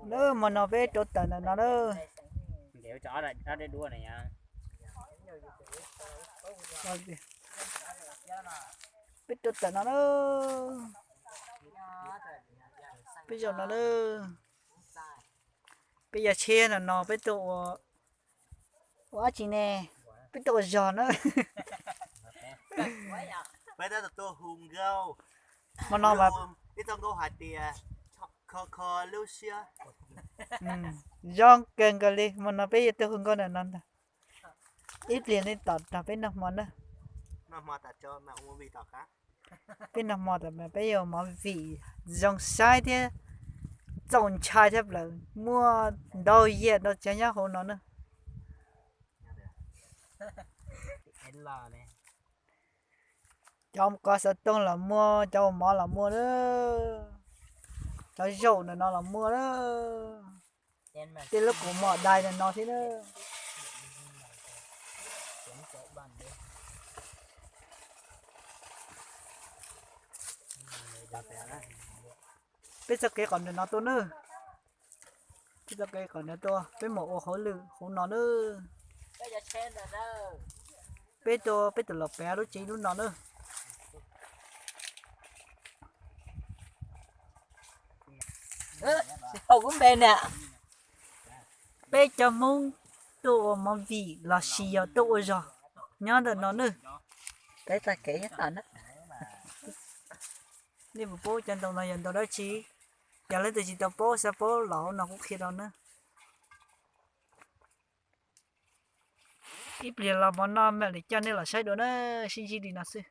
Hmo no peb rau tawm ntawm no na. Peb rau tawm no na. Peb zaum no na. Peb yog tsheb no no peb tuaj ua, ua dab tsi ne? Peb tuaj ua zog na. Hmo no mas zoo kawg nkaus li, hmo no peb yuav tuaj hu nkauj ntawm no ntag. Ib pliag nej tos peb noj hmo na. Peb noj hmo tas mas peb yuav movie zoo saib thiab txaus ntshai thiab plaws, muaj ntau yam ntau tsav nyob hauv no na. Cov kov xov tooj los muaj, cov ua mov los muaj na, cov zaum ntawm no los muaj na, tej lub kaus mom dai ntawm no thiab na. Peb txoj kev qhov ntawm no tuaj na. Peb txoj kev qhov ntawd tuaj, peb mus ua hauj lwm hauv no na. Peb tuaj, peb tus los peb lub tsev lub no na. Peb cov Hmoob tuaj ua movie los sis yog tuaj ua zog nyob ntawm no na. Nej puas paub cov ntoo no yog ntoo dab tsi? Yog leej twg tsis tau paub xav paub los hauv no kuv qhia rau na. Ib pliag los hmo no mam li coj nej los saib dua na, sib ntsib li no xwb.